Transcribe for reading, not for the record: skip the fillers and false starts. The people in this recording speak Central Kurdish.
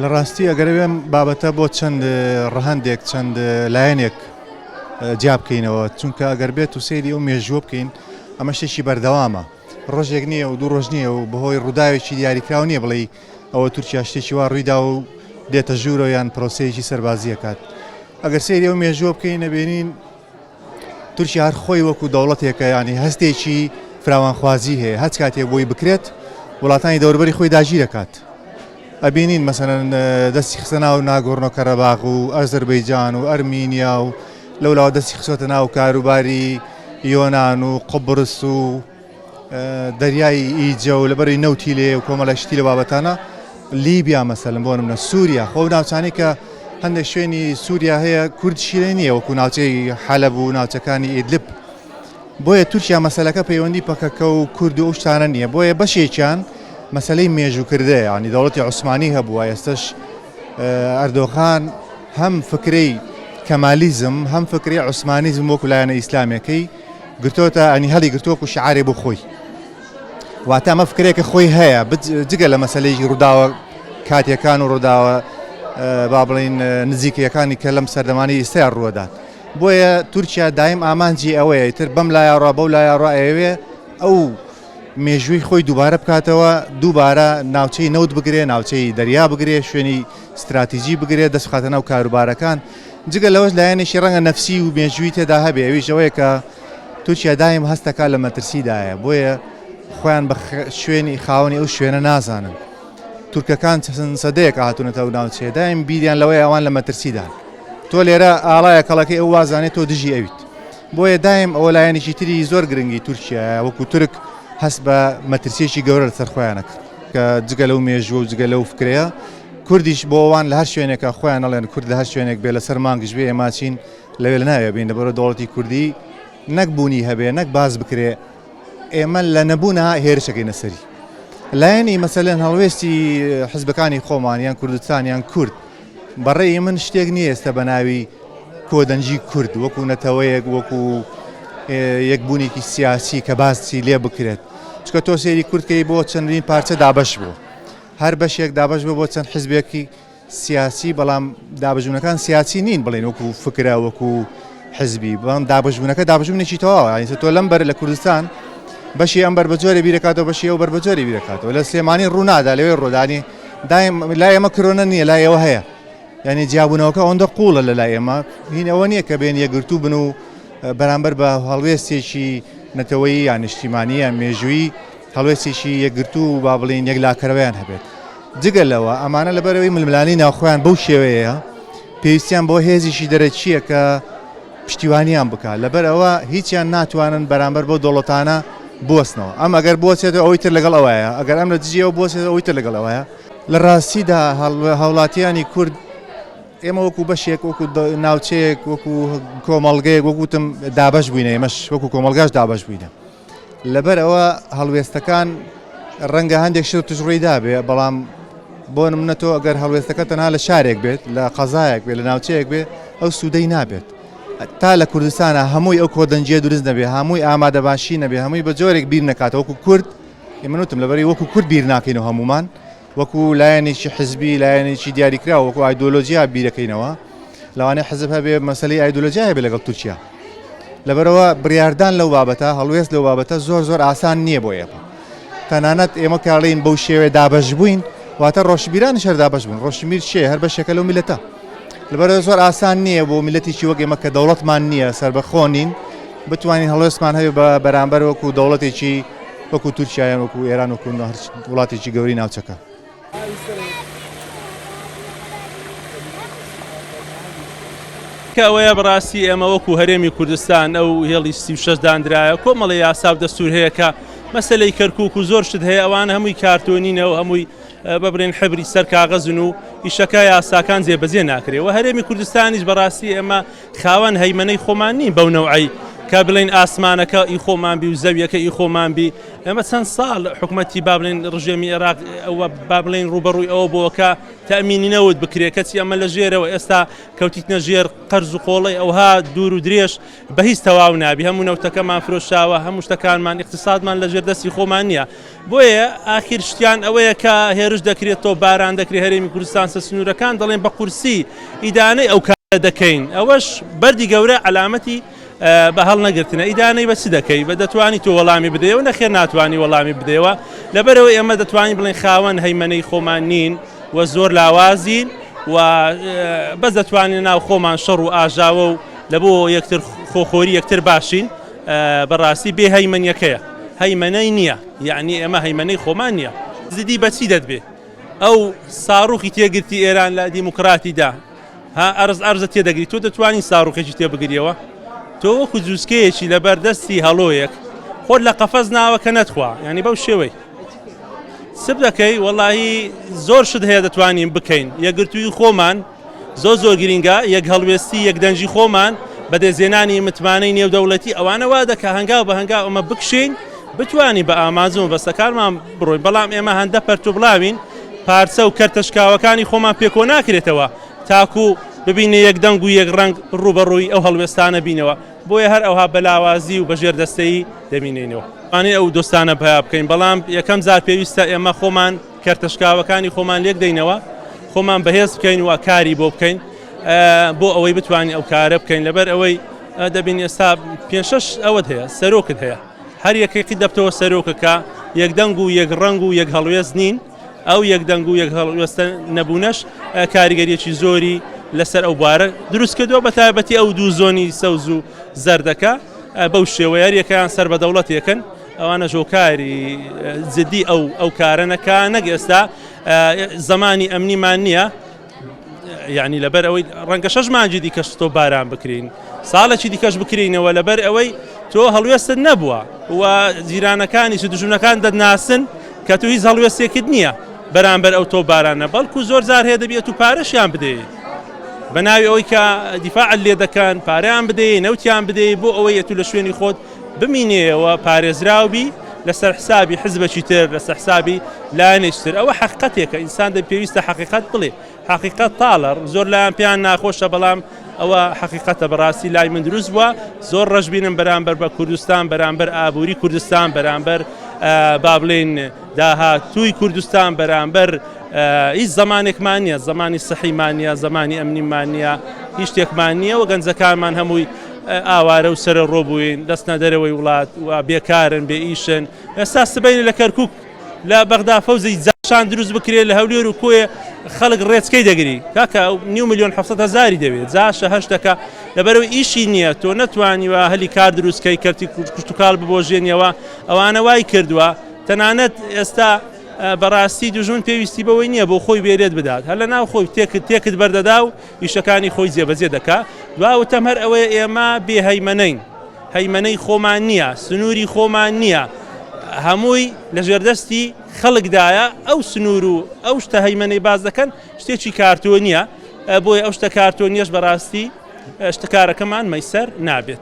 لە ڕاستی ئەگەر ئەم بابەتە بۆ چەند ڕەهەندێک چەند لایەنێک جیا بکەینەوە چونکە ئەگەر بێت و سەیری ئەو مێژووە بکەین ئەمە شتێکی بەردەوامە ڕۆژێک نییە و دوو ڕۆژ نییە و بەهۆی ڕووداوێکی دیاریکراو نییە بڵێی ئەوە تورکیا شتێکی وا ڕوویدا و دێتە ژوورەوە یان پرۆسەیەکی سەربازی ئەکات ئەگەر سەیری ئەو مێژووە بکەین ئەبینین تورکیا هەر خۆی وەکو دەوڵەتێکە ینی هەستێکی فراوانخوازی هەیە هەچ کاتێک بۆی بکرێت وڵاتانی دەوربەری خۆی داگیرەکات ئەبینین مەسەلەن دەستی خستە ناو ناگۆرنۆ کەرەباغ و ئەزەربەیجان و ئەرمینیا و لەولاوە دەستی خستۆتە ناو کاروباری یۆناان و قوبرس و دەریای ئیجە و لەبەری نەوتی لێ و کۆمەڵە شتی لە بابەتانە لیبیا مەسەلم بۆ منە سووریا خۆ ناوچانی کە هەندێک شوێنی سووریا هەیە کورد شیرێ نییە وەکو ناوچەی حەلەب و ناوچەکانی ئیدلب بۆیە تورکیا مەسەلەکە پەیوەندی پەکەکە و کورد و ئەو شتانە نییە بۆیە بەشێکیان مەسەلەی مێژووکردەیە ینی دەوڵەتی عوسمانی هەبووە ئێستش ئەردۆغان هەم فکرەی کەمالیزم هەم فکری عوسمانیزم وەکو لایەنە ئیسلامەکەی گرتۆتە ئەنی هەڵی گرتووەکو شعارێ بۆ خۆی واتە ئەمە فکرێکە خۆی هەیە جگە لە مەسلەی ڕووداوە کاتیەکان و ڕووداوە با بڵین نزیکەکانی کە لەم سەردەمانی ئێستا ڕووەدات بۆیە تورکیا دایم ئامانجی ئەوەیە ئیتر بەم لایە ڕا بەو لایە ڕا ئەیەوێ ئەو مێژووی خۆی دووبارە بکاتەوە دووبارە ناوچەی نەوت بگرێ ناوچەی دەریا بگرێ شوێنی ستراتیجی بگرێ دەست بخاتە ناو کاروبارەکان جگە لەوەش لایەنێکی ڕەنگە نەفسی و مێژووی تێدا هەبێ ئەویش ئەوەیە کە تورکیا دایم هەستەکا لە مەترسیدایە بۆیە خۆیان بە شوێنی خاوەنی ئەو شوێنە نازانن تورکەکان چەند سەدەیەک هاتوونەتە ئەو ناوچەیە دایم بیریان لەوەیە ئەوان لە مەترسیدان تۆ لێرە ئاڵایە کەڵەکەی ئەو وازانێت تۆ دژی ئەویت بۆیە دایم ئەوە لایەنێکی تری زۆر گرنگی تورکیایە وەکو تورک هەست بە مەترسیەکی گەورە لەسەر خۆیانە کرد کە جگە لەو مێژوو و جگە لەو فکرەیە کوردیش بۆ ئەوان لە هەر شوێنێکە خۆیان ئەڵێن کورد لە هەر شوێنێک بێ لەسەر مانگش بێ ئێمە چین لەوێ لە ناوێ بین لەبەرە دەوڵەتی کوردی نەک بوونی هەبێ نەک باز بکرێ ئێمە لە نەبوونا هێرشەکەینە سەری. لایەنی مەسەلەن هەڵوێستی حزبەکانی خۆمان یان کوردستان یان کورد بەڕێی من شتێک نییە ئێستا بە ناوی کۆدەنگی کورد وەکو نەتەوەیەک وەکو یەکبوونێکی سیاسی کە باسی لێ بکرێت چکە تۆ سێری کوردکەی بۆ چەندین پارچە دابەش بوو هەر بەشێک دابەش بوو بۆ چەند حزبێکی سیاسی بەڵام دابەشبوونەکان سیاسی نین بڵێن وەکو فکرە وەکو حزبی بەڵام دابەشبوونەکە دابەشبوونێکی تەواوە یانی تۆ لەم بەر لە کوردستان بەشی ئەم بەر بە جۆرێ بیرەکاتەوە بەشی ئەو بەر بە جۆرێ بیرەکاتەوە لە سلێمانی ڕوونادا لەوێ ڕۆدانی دایم لای ئێمە کرۆنە نییە لای ئێوە هەیە یعنی جیابوونەوەکە ئەوەندە قوڵە لە لای ئێمە هین ئەوە نییە کە بێن یەکگرتوو بن و بەرامبەر بە هەڵوێستێکی نەتەوەیی یان نیشتیمانی یان مێژوویی هەڵوێستێکی یەکگرتوو و با بڵێین یەکلاکەرەوەیان هەبێت. جگە لەوە ئەمانە لەبەرئەوەی ململانێی ناوخۆیان بەو شێوەیەیە پێویستیان بۆ هێزیشی دەرەکییە کە پشتیوانیان بکات لەبەر ئەوە هیچیان ناتوانن بەرامبەر بەو دەوڵەتانە بوەستنەوە ئەم ئەگەر بوەستێتەوە ئەوی تر لەگەڵ ئەوایە ئەگەر ئەم لە دژی ئەو بوەستێتەوە ئەوی تر لەگەڵ ئەوایە. لە ڕاستیدا هاوڵاتیانی کورد ئێمە وەکو بەشێک وەکو ناوچەیەک وەکو کۆمەڵگەیەک وەکو وتم دابەش بووینە ئێمەش وەکو کۆمەڵگاش دابەش بووینە. لەبەر ئەوە هەڵوێستەکان ڕەنگە هەندێک شت توش ڕووی دابێ بەڵام بۆ نمونە تۆ ئەگەر هەڵوێستەکە تەنها لە شارێک بێت لە قەزایەک بێت لە ناوچەیەک بێت ئەو سوودەی نابێت تا لە کوردستانە هەمووی ئەو کۆدەنگیە دروست نەبێ هەمووی ئامادەباشی نەبێ هەمووی بە جۆرێک بیر نەکاتەوە وەکو کورد من وتم لەبەری وەکو کورد بیر ناکەینەوە هەمومان وەکو لایەنێکی حزبی لایەنێکی دیاریکراوە وەکو ئایدۆلۆژیا بیرەکەینەوە لەوانەیە حزب هەبێ مەسەلەی ئایدۆلۆژیا هەبێ لەگەڵ تورکیا لەبەرەوە بڕیاردان لەو بابەتە هەڵوێست لەو بابەتە زۆر زۆر ئاسان نییە بۆ ئێمە تەنانەت ئێمە کاڵین بەو شێوێ دابەش بووین واتە ڕۆشنبیرانیش هەر دابەش بوون ڕۆشنبیر چیە هەر بەشێکە لەو میلەتە لەبەرەوە زۆر ئاسان نییە بۆ میلەتێکی وەک ئێمە کە دەوڵەتمان نییە سەربەخۆ نین بتوانین هەڵوێستمان هەبێ بە بەرامبەر وەکو دەوڵەتێکی وەکو تورکیا یان وەکو ئێران وەکو هەر وڵاتێکی گەورەی ناوچەکە. کە ئەوەیە بەڕاستی ئێمە وەکو هەرێمی کوردستان ئەو هێڵی 36 دانرایە کۆمەڵی یاسا و دەستور هەیە کە مەسلەی کەرکک و زۆر شت هەیە ئەوان هەمووی کارتۆنینە و هەمووی ببرین حبری سەر کاغەزن و ئیشەکە یاساکان جێبەجێ ناکرێ و هەرێمی کوردستانیش بەڕاستی ئێمە خاوەن هەیمەنەی خۆمان نین بەو نەوعەی. کە بڵێین ئاسمانەکە ئی خۆمان بی و زەویەکە ئی خۆمان بی. ئێمە چەند ساڵ حکومەتی با بڵێین ڕژێمی عێراق ئەوە با بڵێین ڕووبەڕووی ئەوە بۆ کە تەئمینی نەوت بکرێ، کەچی ئەمە لە ژێرەوە ئێستا کەوتیتنە ژێر قەرز و قۆڵەی ئەوها دوور و درێژ بە هیچ تەواو نابی. هەموو نەوتەکەمان فرۆشراوە، هەموو شتەکانمان، ئیقتیسادمان لە ژێر دەستی خۆمان نییە. بۆیە ئاخیر شتیان ئەوەیە کە هێرش دەکرێت، تۆپباران دەکرێت هەرێمی کوردستان سەر سنوورەکان، دەڵێن بە قورسی ئیدانەی ئەو کارە دەکەین. ئەوەش بەردی گەورە عەلامەتی بە هەڵنەگرتنە. ئیدانەی بە چ دەکەی؟ بە دەتوانی تۆ وەڵامی بدەیەوە؟ نەخێر ناتوانی وەڵامی بدەیەوە. لەبەرئەوەی ئێمە دەتوانین بڵێین خاوەن هەیمەنەی خۆمان نین و زۆر لاوازین و بەس دەتوانین ناو خۆمان شەڕ و ئاژاوە و لە بۆ یەکتر خۆخۆری یەکتر باشین. بەڕاستی بێ هەیمەنیەکەیە، هەیمەنەی نییە، یعنی ئێمە هەیمەنەی خۆمان نییە. زدی بە چی دەتبێ؟ ئەو ساروخی تێگرتی ئێران لە دیموکراتیدا ها ئەرز ئەرزە تێدەگری، تۆ دەتوانی ساروخێکی تێبگریەوە؟ تۆ وەکو جوسکەیەکی لەبەر دەستی هەڵۆیەک خۆت لە قەفەز ناوە کە نەتخوا، یعنی بەو شێوەی سب دەکەی. وەڵاهی زۆر شت هەیە دەتوانین بکەین. یەکگرتووی خۆمان زۆر زۆر گرینگە، یەک هەڵوێستی یەک دەنگی خۆمان، بەدەستهێنانی متمانەی نێودەوڵەتی، ئەوانە وا دەکا هەنگاو بە هەنگاو ئەمە بکشێین بتوانین بە ئامانج و مەبەستەکانمان بڕۆین. بەڵام ئێمە هەندە پەرت و بڵاوین، پارچە و کەرتە شکاوەکانی خۆمان پێکۆ ناکرێتەوە تاکو ببینە یەک دەنگ و یەک ڕەنگ ڕووبەڕووی ئەو هەڵوێستانە بینەوە. بۆیە هەر ئەوها بە لاوازی و بە ژێردەستەیی دەمینێینەوە. توانین ئەو دۆستانە پەیا بکەین، بەڵام یەکەم جار پێویستە ئێمە خۆمان کەرتە شکاوەکانی خۆمان لێک دەینەوە، خۆمان بەهێز بکەین و کاری بۆ بکەین بۆ ئەوەی بتوانین ئەو کارە بکەین. لەبەر ئەوەی دەبین ئێستا پێ شەش ئەوەت هەیە، سەرۆکت هەیە، هەر یەکەی دەبتەوە سەرۆکەکە، یەک دەنگ و یەک ڕەنگ و یەک هەڵوێست نین. ئەو یەک دەنگ و یەک هەڵوێستە نەبوونەش کاریگەریەکی زۆری لەسەر ئەو بوارە دروست کردووە، بە تایبەتی ئەو دوو زۆنی سەوز و زەردەکە بەو شێوەیە یەکەیان سەر بە دەوڵەتێکن، ئەوانە هۆکاری جدی ئەو ئەو کارە نەکا. نەک ئێستا زمانی ئەمنیمان نییە، یعنی لەبەر ئەوەی ڕەنگە شەش مانگی دیکەش تۆ باران بکرین، ساڵێکی دیکەش بکرینەوە، لەبەر ئەوەی تۆ هەڵوێستت نەبووە و جیرانەکانی و دوژمنەکان دەتناسن کە تۆ هیچ هەڵوێستێکت نییە بەرامبەر ئەو تۆ بارانە، بەڵکو زۆر جار هەیە دەبێت و پارەشیان بدەیت بە ناوی ئەوەی کە دیفاعت لێ دەکەن، پارەیان بدەیت، نەوتیان بدەیت بۆ ئەوەی ئەتوو لە شوێنی خۆت بمینێیەوە، پارێزراو بی لەسەر حسابی حزبێکی تر، لەسەر حسابی لایەنێکی تر. ئەوە حەقیقەتێکە، ئینسان دە پێویستە حەقیقەت بڵێ. حەقیقەت تاڵە، زۆر لایەن پێیان ناخۆشە، بەڵام ئەوە حەقیقەتە. بەڕاستی لای من دروست بووە، زۆر ڕەشبینم بەرامبەر بە کوردستان، بەرامبەر ئابووری کوردستان، بەرامبەر با بڵێین داهاتووی کوردستان، بەرامبەر هیچ زمانێکمان نییە، زمانی سەحیمان نییە، زمانی ئەمنیمان نییە، هیچ شتێکمان نییە و گەنجەکانمان هەمووی ئاوارە و سەرەڕۆ بووین، دەستنە دەرەوەی وڵات و بێکارن، بێ ئیشن. ئێستا سبەینێ لە کەرکووک لە بەغدا فەوزی جاشان دروست بکرێت، لە هەولێر و کۆیە خەڵک ڕێچکەی دەگری، کاکە نیو ملیۆن 700 هەزاری دەوێت، جاشە هەشتەکە لەبەرەوەی ئیشی نییە، تۆ نەتوانیوە هەلی کار دروستکەی، کەرتی کشتتوکاڵ ببۆژێنیەوە، ئەوانە وای کردووە. تەنانەت ئێستا بەڕاستی دوژمن پێویستی بەوەی نییە بۆ خۆی بێرێت بدات، هەر لە ناو خۆی تێکت تێکت بەردەدا و ئیشەکانی خۆی جێبەجێ دەکا. دوا وتەم هەر ئەوەیە ئێمە بێ هەیمەنەین، هەیمەنەی خۆمان نییە، سنووری خۆمان نییە، هەمووی لە ژێردەستی خەڵکدایە. ئەو سنوور و ئەو شتە هەیمەنەی باس دەکەن شتێکی کارتۆنییە، بۆیە ئەو شتە کارتۆنیەش بەڕاستی شتکارەکەمان مەیسەر نابێت.